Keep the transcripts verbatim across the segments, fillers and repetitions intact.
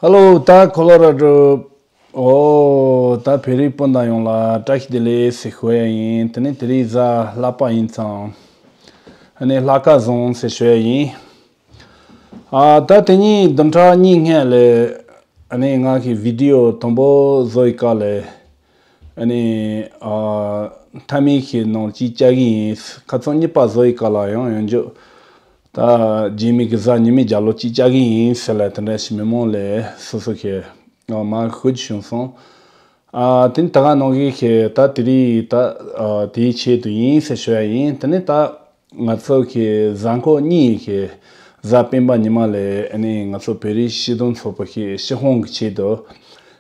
ཧེ་ལོ། ད་ཁོ་ལོ་ར་ཌོ། ཨོ། ད་བོད་རིགས་སྤུན་ཟླ་ཡོངས་ལ་བཀྲ་ཤིས་བདེ་ལེགས་ཟེར་ཞུ་ཡ་ཡིན། དེ་ནས་དེ་རིང་གཟའ་ལྷག་པ་ཡིན་ཙང་། ཨ་ནི་ལྷག་དཀར་བཟང་ཟེར་ཞུ་ཡ་ཡིན། ཨ། ད་དེ་ཉིན་བདུན་ཕྲག་གཉིས་སྔོན་ལ། ཨ་ནི་ང་གི་བི་ཌི་ཡོ་དང་པོ་བཟོ་ཡི་སྐབས་ལ། ཨ་ནི། ཨ། མཐའ་མའི་ནང་གཅིག་བཅར་གྱི་ཡིན། ཁ་སང་གཉིས་པ་བཟོ་ཡི་སྐབས་ལ་ཡང་ཡང་འཇོག་ད་རྗེས་མའི་གི་གཟའ་ཉི་མའི་རྒྱབ་ལོགས་གཅིག་བཅར་གྱི་ཡིན་ཟེར་ལ། དེ་འདྲ་ཞིག་མི་མང་ལ་སོ་སོ་གི་མར་ཞུ་རྒྱུ་བྱུང་སོང་། ཨ། དེ་ནི་ད་ག་ནང་བཞིན་གྱི་ད་དེ་རིང་ད། ཨ། དེའི་ཆེད་དུ་ཡིན་ཟེར་ཞུ་ཡ་ཡིན། དེ་ནི་ད་ང་ཚོ་གི་གཟའ་འཁོར་གཉིས་ཀྱི་གཟའ་སྤེན་པ་ཉི་མ་ལ། ཨ་ནི་ང་ཚོ་བོད་རིགས་སྤྱི་མཐུན་ཚོགས་པ་གི་སྤྱི་ཁོངས་ཀྱི་ཆེད་དུ།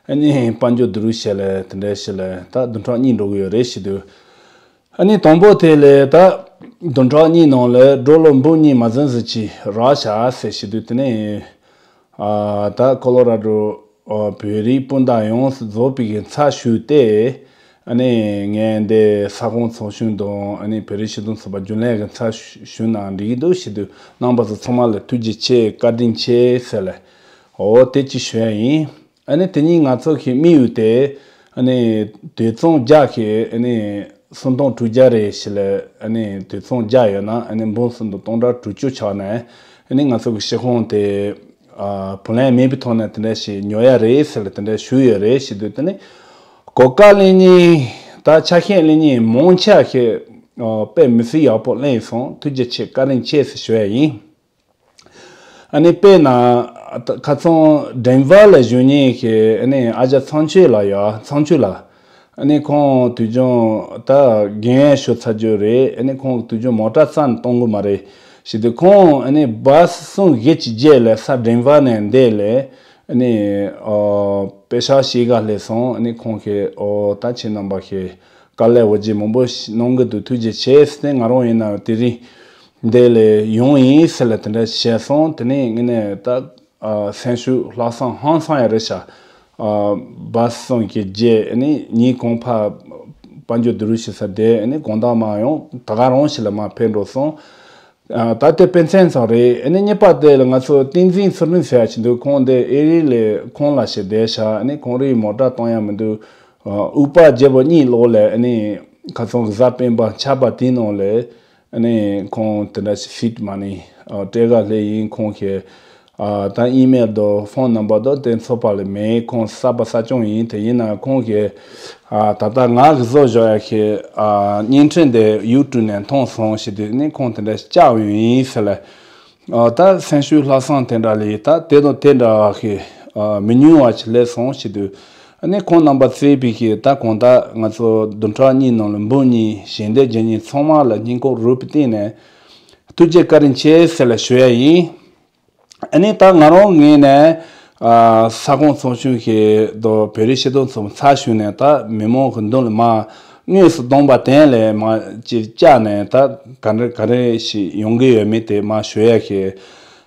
ཨ་ནི་དཔལ་འབྱོར་བསྡུ་རུབ་བྱས་ལ་དེ་འདྲ་ཞིག་ལ་ད་བདུན་ཕྲག་གཉིས་འགྲོ་གི་ཡོད་རེད་ཟེར་དུས། ཨ་ནི་དང་པོ་དེ་ལ་ད་བདུན་ཕྲག་གཉིས་ནང་ལ་ཌོ་ལར་འབུམ་གཉིས་མ་ཟིན་ཙམ་ཅིག་རག་ཤག་ཟེར་ཞུ་དུས། དེ་ནས། ཨ། ད་ཁོ་ལོ་ར་ཌོ། ཨ། བོད་རིགས་སྤུན་ཟླ་ཡོངས་སུ་རྫོགས་པའི་གི་འཚབ་ཞུས་ཏེ། ཨ་ནི་ངས་འདི་ས་ཁོངས་ཚོགས་ཆུང་དང་། ཨ་ནི་བོད་རིགས་སྤྱི་མཐུན་ཚོགས་པ་རྒྱུན་ལས་ཀྱི་འཚབ་ཞུས་ན་འགྲིག་གི་འདུག་ཞུ་དུས། རྣམ་པ་ཚོ་ཚང་མ་ལ་ཐུགས་རྗེ་ཆེ། བཀའ་དྲིན་ཆེ་ཟེར་ལ། འོ། དེ་ཅིག་ཞུ་ཡ་ཡིན། ཨ་ནི་དེ་ཉིན་ང་ཚོ་གི་དམིགས་ཡུལ་དེ། ཨ་ནི་དུད་ཚང་བརྒྱ་གི། ཨ་ནི་སུམ་སྟོང་དྲུག་བརྒྱ་རེ་ཞིག་ལ། ཨ་ནི་དུད་ཚང་བརྒྱ་ཡོད་ན། ཨ་ནི་འབུམ་སུམ་སྟོང་སྟོང་ཕྲག་དྲུག་ཅུ་ཆགས་ནས། ཨ་ནི་ང་ཚོ་གི་སྤྱི་ཁོངས་དེ། ཨ། བུ་ལོན་མེད་པའི་ཐོག་ནས་དེ་འདྲ་ཞིག་ཉོ་ཡ་རེད་ཟེར་ལ་དེ་འདྲ་ཞུས་ཡོད་རེད་ཟེར་དུས། དེ་ནི་གོ་སྐབས་ལེན་མཁན། ད་ཆ་ཤས་ལེན་མཁན་མང་ཆེ་ཞིག། ཨ། དཔེ་མི་སྲིད་ཡག་པོ་ལེན་སོང་། ཐུགས་རྗེ་ཆེ། བཀའ་དྲིན་ཆེ་ཟེར་ཞུ་ཡ་ཡིན། ཨ་ནི་དཔེར་ན། ཁ་སང་ཌེན་ཝར་ལ་བཞུགས་མཁན་གྱི། ཨ་ནི་ཨ་ཅག་ཚངས་ཆོས་ལགས་ཡ། ཚངས་ཆོས་ལགས། ཨ་ནི་ཁོང་དུས་རྒྱུན་ད་རྒན་ཤོས་ཚར་རྒྱུ་རེད། ཨ་ནི་ཁོང་དུས་རྒྱུན་མོ་ཊ་རྩ་ནས་གཏོང་གི་མ་རེད་ཟེར་དུས། ཁོང་ཨ་ནི་བཱས་གསུམ་བཞི་གི་རྗེས་ལ་ས་ཌེན་ཝར་ནས་འདི་ལ། ཨ་ནི། ཨོ། པེ་ཤག་ཕྱེད་ཀ་སླེབས་སོང་། ཨ་ནི་ཁོང་གིས། ཨོ། ད་ཁྱེད་རྣམ་པ་གིས་དཀའ་ལས་འོ་བརྒྱལ་མང་པོ་ཞིག་གནང་གི་འདུག་ཐུགས་རྗེ་ཆེ་ཟེར་ཏེ། ང་རང་ཡིན་ན་དེ་རིང་འདི་ལ་ཡོང་ཡིན་ཟེར་ལ་དེ་འདྲ་བཤད་སོང་། དེ་ནས་ངས་ནས་ད། ཨ། སེམས་ཤུགས་ལྷག་སོང་། ཧང་སང་ཡ་རེད་ཤག་ཨ། བཱས་གསུམ་གི་རྗེས། ཨ་ནི་ཉིན་གང་ཕར་དཔལ་འབྱོར་བསྡུ་རུབ་བྱེད་ས་དེ། ཨ་ནི་དགོང་དག་མར་ཡང་ད་ག་རང་ཞིག་ལ་མར་ཕེབས་འགྲོ་སོང་། ཨ། ད་དེ་དཔེ་མཚོན་ཙམ་རེད། ཨ་ནི་གཉིས་པ་དེ་ལ་ང་ཚོ་བསྟན་འཛིན་ཚུལ་ཁྲིམས་ཟེར་ཡ་ཅིག་འདུག་ཁོང་དེ་ཨེ་རི་ལ་ཁང་གླ་བྱས་བསྡད་ཤག་ཨ་ནི་ཁོང་རའི་མོ་ཊ་གཏོང་ཡ་མི་འདུག་ཨ། ཨུ་པ་རྒྱལ་པོ་གཉིས་ལོགས་ལ། ཨ་ནི་ཁ་སང་གི་གཟའ་སྤེན་པ་ཆགས་པ་དེའི་ནང་ལ། ཨ་ནི་ཁོང་དེ་འདྲ་ཞིག་སིཊ་མ་ནི། ཨ། སྤྲད་ག་སླེབས་ཡིན། ཁོང་གི། ཨ། ད་ཨི་མེལ་དང་ཕོན་ནམ་བར་དང་དེ་ཚོ་ཕར་ལ་མེད། ཁོང་གསར་པ་གསར་རྐྱང་ཡིན། དེ་ཡིན་ན་ཁོང་གིས། ཨ། ད་ལྟ་ང་གིས་བཟོ་བཞག་ཡ་གི། ཨ། བརྙན་འཕྲིན་དེ་ཡུ་ཊུབ་ནས་མཐོང་སོང་ཞེས་དུས། ཨ་ནི་ཁོང་དེ་འདྲ་བཅར་ཡོང་ཡིན་ཟེར་ལ། ཨ། ད་སེམས་ཤུགས་ལྷག་སོང་། དེ་འདྲ་ལས་ད་དེ་དང་དེ་འདྲ་གི། ཨ། མི་ཉུང་བ་ཞིག་སླེབས་སོང་ཞེས་དུས། ཨ་ནི་ཁོང་རྣམ་པ་བརྩིས་པའི་གི། ད་གང་ལྟར་ང་ཚོ་བདུན་ཕྲག་གཉིས་ནང་ལ་འབུམ་གཉིས་ཞལ་འདེབས་བྱེད་མཁན་ཚང་མ་ལ་སྙིང་ཁོང་རུས་པའི་གཏིང་ནས་ཐུགས་རྗེ་བཀའ་དྲིན་ཆེ་ཟེར་ལ་ཞུ་ཡ་ཡིན། ཨ་ནི་ད་ང་རང་ངོས་ནས། ཨ། ས་ཁོངས་ཚོགས་ཆུང་གི་དང་བོད་རིགས་སྤྱི་མཐུན་ཚོགས་པ་འཚབ་ཞུས་ནས། ད་མི་མང་གི་མདུན་ལ་མར་དངོས་སུ་བསྡོམས་པ་དེ་ལ་མར་ཅིག་བཅར་ནས། ད་ག་འདྲ་ག་རེ་ཞིག་ཡོང་གི་ཡོད་མེད་དེ་མར་ཞུ་ཡ་གི།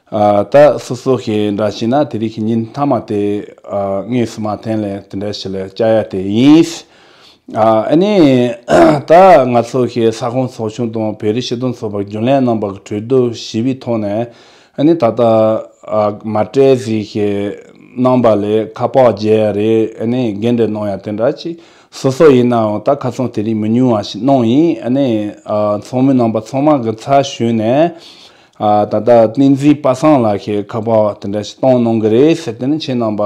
ཨ། ད་སོ་སོ་གི་འདྲ་བྱས་ན་དེ་རིང་གི་ཉིན་མཐའ་མ་དེ། ཨ། དངོས་སུ་མར་དེ་ལ་དེ་འདྲ་ཞིག་ལ་བཅར་ཡ་དེ་ཡིན། ཨ། ཨ་ནི་ད་ང་ཚོ་གི་ས་ཁོངས་ཚོགས་ཆུང་དང་བོད་རིགས་སྤྱི་མཐུན་ཚོགས་པ་རྒྱུན་ལས་རྣམ་པ་གི་གྲོས་བསྡུར་ཞུས་པའི་ཐོག་ནས། ཨ་ནི་ད་ལྟ། ཨ། མ་སྤྲད་ཟིག་གི་རྣམ་པ་ལ་ཁ་པར་བརྗེ་ཡ་རེད། ཨ་ནི་འགན་འདྲི་གནང་ཡ་དེ་འདྲ་ཅིག་སོ་སོ་ཡིན་ནའང་ད་ཁ་སང་དེ་རིང་མི་ཉུང་བ་ཞིག་གནང་ཡིན། ཨ་ནི། ཨ། ཚོགས་མི་རྣམ་པ་ཚང་མ་གི་འཚབ་ཞུས་ནས། ཨ། ད་ལྟ་བསྟན་འཛིན་པ་སངས་ལགས་ཀྱིས་ཁ་པར་དེ་འདྲ་ཞིག་གཏོང་གནང་གི་རེད་ཟེར། དེ་ནི་ཁྱེད་རྣམ་པ།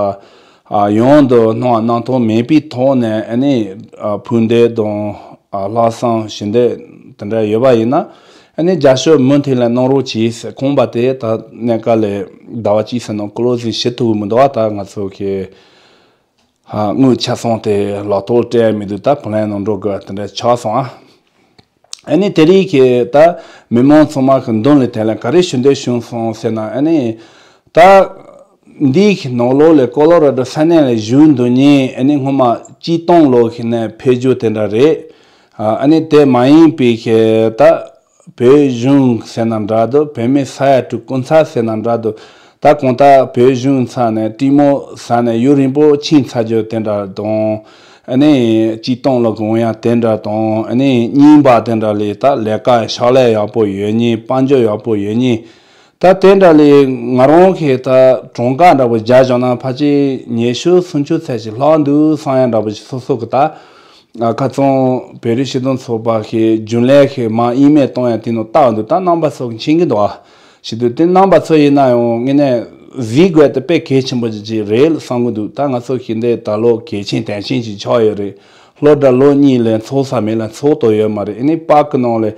ཨ། ཡོང་དུ་གནང་བ་གནང་ཐོག་མེད་པའི་ཐོག་ནས། ཨ་ནི། ཨ། ཕུགས་འདེད་དང་། ཨ། ལྷག་བསམ་ཞུ་འདོད་དེ་འདྲ་ཡོད་པ་ཡིན་ན། ཨ་ནི་རྒྱབ་སྐྱོར་མུ་མཐུད་ལ་གནང་རོགས་གྱིས་ཟེར། ཁང་པ་དེ་ད་གནས་སྐབས་ལ་ཟླ་བ་གཅིག་ཙམ་ནང་ཀོ་ལོ་སིང་བྱེད་ཐུབ་ཀྱི་མི་འདུག་ད་ང་ཚོ་གི། ཨ། དངུལ་ཆ་ཚང་དེ་ལག་ཐོག་སྤྲད་ཡ་མི་འདུག་ད་བུ་ལོན་ནང་འགྲོ་དགོས་དེ་འདྲ་ཆགས་སོང་ཨ། ཨ་ནི་དེ་རིང་གི་ད་མི་མང་ཚང་མ་གི་མདུན་ལ་དེ་ལ་ག་རེ་ཞུ་འདོད་བྱུང་སོང་ཟེར་ན། ཨ་ནི་ད་འདི་གི་ནང་ལོགས་ལ་ཀོ་ལོ་ར་ཌོ་ས་གནས་ལ་བཞུགས་འདུག་མཁན། ཨ་ནི་སྔོན་མ་སྤྱིར་བཏང་ལོགས་ཤིག་ནས་ཕེབས་རྒྱུ་དེ་འདྲ་རེད། ཨ་ནི་དེ་མ་ཡིན་པའི་གི་ད་བོད་གཞུང་ཟེར་ན་འདྲ་འདུག་བོད་མི་ས་ཡ་དྲུག་སྐུ་ཚབ་ཟེར་ན་འདྲ་འདུག་ད་གང་ལྟར་བོད་གཞུང་ཚབ་ནས་གྲོས་མོལ་ཟ་ནས་ཡུན་རིང་པོ་ཕྱིན་ཚར་རྒྱུ་དེ་འདྲ་དང་། ཨ་ནི་སྤྱིར་བཏང་ལོགས་གི་འོང་ཡ་དེ་འདྲ་དང་། ཨ་ནི་རྙིང་པ་དེ་འདྲ་ལས་ད་ལས་ཀ་ཕྱག་ལས་ཡག་པོ་ཡོད་མཁན། དཔལ་འབྱོར་ཡག་པོ་ཡོད་མཁན། ད་དེ་འདྲ་ལས་ང་རང་གི་ད་གྲངས་ཀ་འདྲ་པོ་རྒྱག་བཞག་ན་ཕལ་ཆེར་ཉི་ཤུ་སུམ་ཅུ་ཚད་ཅིག་ལྷག་འདུག་བསམ་ཡ་འདྲ་པོ་ཞིག་སོ་སོ་གི་ད། ཨ། ཁ་སང་བོད་རིགས་སྤྱི་མཐུན་ཚོགས་པ་གི་རྒྱུན་ལས་གི་མར་ཨི་མེལ་གཏོང་ཡ་དེ་ནང་བཏང་འདུག་ད་རྣམ་པ་ཚོ་གི་མཁྱེན་གི་འདུག་ཨ། ཞེ་དུས་དེ་རྣམ་པ་ཚོ་ཡིན་ན་ཡང་དངོས་གནས་གཟིགས་དགོས་དེ་དཔེ་གལ་ཆེན་པོ་ཅིག་རེད་བསམ་གི་འདུག་ད་ང་ཚོ་གི་འདི་ད་ལོ་གལ་ཆེན་དོན་ཆེན་ཅིག་ཆགས་ཡོད་རེད། སློབ་གྲྭ་ལོ་གཉིས་ལས་འཚོགས་ས་མེད་ལ་འཚོགས་དོ་ཡོད་མ་རེད། ཨ་ནི་པཱརྐ་གི་ནང་ལ་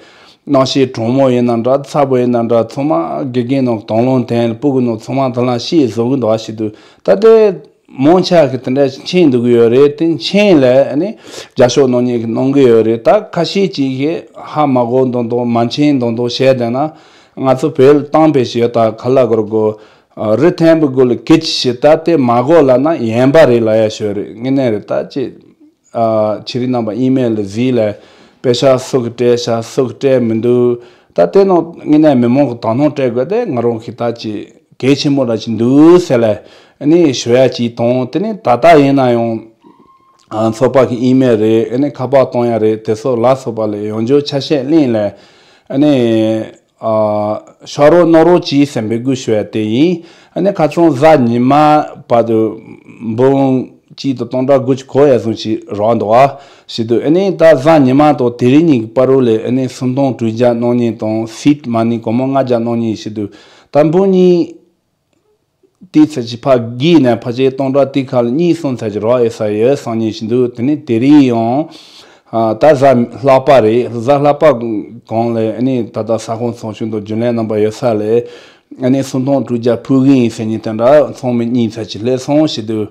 གནམ་གཤིས་གྲང་མོ་ཡིན་ན་འདྲ་ཚ་པོ་ཡིན་ན་འདྲ་ཚང་མ་དགེ་རྒན་ནང་དང་བླངས་དེ་སྤུ་གུ་ནང་ཚང་མ་དང་བླངས་ཤེས་བཟོ་གི་འདུག་ཨ། ཞེ་དུས་ད་དེ་མང་ཆེ་གི་དེ་འདྲ་མཁྱེན་འདུག་གི་ཡོད་རེད། དེ་མཁྱེན་ལས་ཨ་ནི་རྒྱབ་སྐྱོར་གནང་མཁན་གི་གནང་གི་ཡོད་རེད། ད་ཁ་ཤས་ཅིག་གིས་ཧ་མ་གོ་མདོག་མདོག་མ་མཁྱེན་མདོག་མདོག་བྱས་བསྡད་ན་ང་ཚོ་བོད་ལ་གཏམ་དཔེ་ཞིག་ཡོད། ད་ག་ལ་གོ་ར་གོ། རི་འཐེན་པའི་མགོ་ལ་གད་ཅིག་ཞིག་ད་དེ་མ་གོ་ལབ་ན་ཡན་པ་རེད་ལབ་ཡ་ཞིག་རེད། དངོས་གནས་རེད། ད་ཅི། ཨ། ཆི་རིག་རྣམ་པ་ཨི་མེལ་ལ་གཟིགས་ལས་དཔེ་ཆ་སུ་གིས་སྤྲད་ཤག་སུ་གིས་སྤྲད་མི་འདུག་ད་དེ་ནང་དངོས་གནས་མི་མང་གི་དོ་སྣང་སྤྲད་དགོས་དེ་ང་རང་གི་ད་ཅི་གལ་ཆེན་པོ་འདྲ་ཅིག་འདུག་ཟེར་ལས་ཨ་ནི་ཞུ་ཡ་ཅིག་དང་། དེ་ནས་ད་ལྟ་ཡིན་ན་ཡང་ཨ། ཚོགས་པ་གི་ཨི་མེལ་རེད། ཨ་ནི་ཁ་པར་གཏོང་ཡ་རེད། དེ་ཚོ་ལ་སོགས་པ་ལ་ཡང་བསྐྱར་ཆ་ཤས་ལེན་ལས་ཨ་ནི། ཨ། ཤོག་རོགས་གནང་རོགས་གྱིས་ཟེར་འབོད་སྐུལ་ཞུ་ཡ་དེ་ཡིན། ཨ་ནི་ཁ་སང་གཟའ་ཉི་མ་བར་དུ་འབུམ་གཅིག་དང་སྟོང་ཕྲག་དགུ་བཅུ་གོ་ཡ་ཙམ་ཞིག་རག་འདུག་ཨ། ཞེ་དུས་ཨ་ནི་ད་གཟའ་ཉི་མ་དང་དེ་རིང་གཉིས་ཀྱི་བར་དུ་ལ་ཨ་ནི་སུམ་སྟོང་དྲུག་བརྒྱ་གནང་མཁན་དང་སིཌ་མ་ནི་སྒོར་མོ་ལྔ་བརྒྱ་གནང་མཁན་ཞེ་དུས་ད་འབུམ་གཉིས་དེའི་ཚད་ཀྱི་ཕར་བརྒལ་ནས་ཕལ་ཆེར་སྟོང་ཕྲག་དེ་ཁ་ལ་གཉིས་གསུམ་ཚད་ཀྱི་རག་ཡོད་ས་ཡོད་བསམ་མཁན་ཞིག་འདུག་དེ་ནས་དེ་རིང་ཡང་ཨ། ད་གཟའ་ལྷག་པ་རེད། གཟའ་ལྷག་པ་གོང་ལ་ཨ་ནི་ད་ལྟ་ས་ཁོངས་ཚོགས་ཆུང་དང་རྒྱུན་ལས་རྣམ་པ་ཡོད་ས་ལ་ཨ་ནི་སུམ་སྟོང་དྲུག་བརྒྱ་ཕུལ་གི་ཡིན་ཟེར་མཁན་དེ་འདྲ་ཚང་མ་གཉིས་ཚད་ཀྱི་སླེབས་སོང་ཞེ་དུས།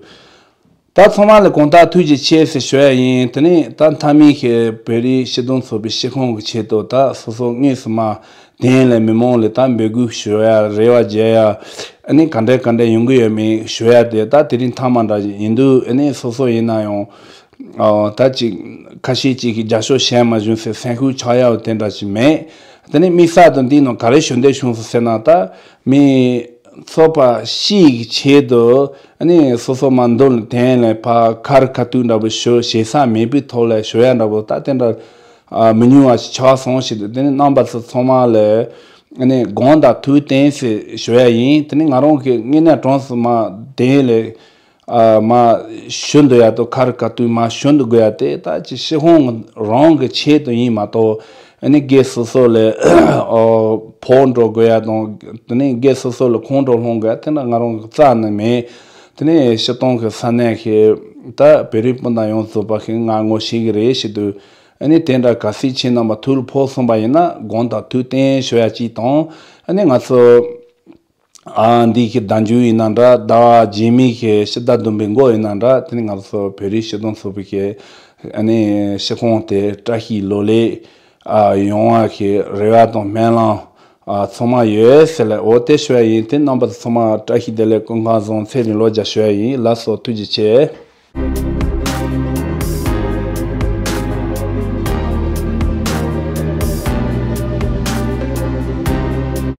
ད་ཚང་མ་ལ་གང་ལྟར་ཐུགས་རྗེ་ཆེ་ཟེར་ཞུ་ཡ་ཡིན། དེ་ནས་ད་མཐའ་མའི་གི་བོད་རིགས་སྤྱི་མཐུན་ཚོགས་པའི་སྤྱི་ཁང་གི་ཆེད་དུ་ད་སོ་སོ་དངོས་སུ་མར་གདན་ལ་མི་མང་ལ་ད་འབོད་སྐུལ་ཞུ་ཡ་རེ་བ་རྒྱག་ཡ་ཨ་ནི་ག་འདྲ་ག་འདྲ་ཡོང་གི་ཡོད་མེད་ཞུ་ཡ་དེ་ད་དེ་རིང་མཐའ་མ་འདྲ་ཞིག་ཡིན་དུས་ཨ་ནི་སོ་སོ་ཡིན་ན་ཡང་ཨ། ད་ཅིག་ཁ་ཤས་ཅིག་གིས་རྒྱབ་སྐྱོར་བྱས་མ་བྱུང་ཟེར་སེམས་ཤུགས་ཆག་ཡ་དེ་འདྲ་ཞིག་མེད། དེ་ནས་དམིགས་བསལ་དུ་འདིའི་ནང་ག་རེ་ཞུ་འདོད་བྱུང་སོང་ཟེར་ན་ད་མི། ཚོགས་པ་སྤྱི་ཡི་ཆེད་དུ་ཨ་ནི་སོ་སོ་མར་མདུན་ལ་དེང་ལས་ཕར་ཁ་རི་ཁ་ཐུག་འདྲ་པོ་ཞུ་ཞེ་ས་མེད་པའི་ཐོག་ལ་ཞུ་ཡ་འདྲ་པོ་ད་དེ་འདྲ་ཨ་མི་ཉུང་བ་ཞིག་ཆགས་སོང་ཞེས་དུས་དེ་ནི་རྣམ་པ་ཚོ་ཚང་མ་ལ་ཨ་ནི་དགོངས་དག་ཐུགས་བསྟན་ཟེར་ཞུ་ཡ་ཡིན། དེ་ནི་ང་རང་གི་དངོས་གནས་གྲངས་སུ་མར་དེང་ལས་ཨ་མར་ཞུ་འདོད་ཡ་དང་ཁ་རི་ཁ་ཐུག་མར་ཞུ་འདོད་དགོས་ཡ་དེ་ད་ཅི་སྤྱི་ཁང་རང་གི་ཆེད་དུ་ཡིན་མ་གཏོགས། ཨ་ནི་སྒེར་སོ་སོ་ལ་ཨོ་ཕོག་འགྲོ་དགོས་ཡ་དང་། དེ་ནས་སྒེར་སོ་སོ་ལ་ཁོང་ཁྲོ་སློང་དགོས་ཡ་དེ་འདྲ་ང་རང་གི་རྩ་ནས་མེད། དེ་ནས་སྤྱི་བཏང་གི་ས་གནས་ཀྱི་ད་བོད་རིགས་སྤུན་ཟླ་ཡོངས་རྫོགས་པ་གིས་ང་ངོ་ཤེས་ཀྱི་རེད་ཞེས་དུས། ཨ་ནི་དེ་འདྲ་གལ་སྲིད་ཁྱེད་རྣམ་པ་ཐུགས་ལ་ཕོག་སོང་པ་ཡིན་ན་དགོངས་དག་ཐུགས་བསྟན་ཞུ་ཡ་གཅིག་དང་། ཨ་ནི་ང་ཚོ་ཨ་འདི་གི་ཟླ་མཇུག་ཡིན་ན་འདྲ། ཟླ་བ་རྗེས་མའི་གི་ཕྱི་ཟླ་བདུན་པའི་མགོ་ཡིན་ན་འདྲ། དེ་ནི་ང་ཚོ་བོད་རིགས་སྤྱི་མཐུན་ཚོགས་པའི་གི་ཨ་ནི་སྤྱི་ཁང་དེ་བཀྲ་ཤིས་ལོ་ལེགས་ཨ་ཡོང་བ་གི་རེ་བ་དང་སྨོན་ལམ་ཨ་ཚང་མ་ཡོད་ཟེར་ལས་འོ་དེ་ཞུ་ཡ་ཡིན། དེ་རྣམ་པ་ཚོ་ཚང་མ་བཀྲ་ཤིས་བདེ་ལེགས་སྐུ་ཁམས་བཟང་ཚེ་རིང་ལོ་བརྒྱ་ཞུ་ཡ་ཡིན། ལགས་སོ། ཐུགས་རྗེ་ཆེ།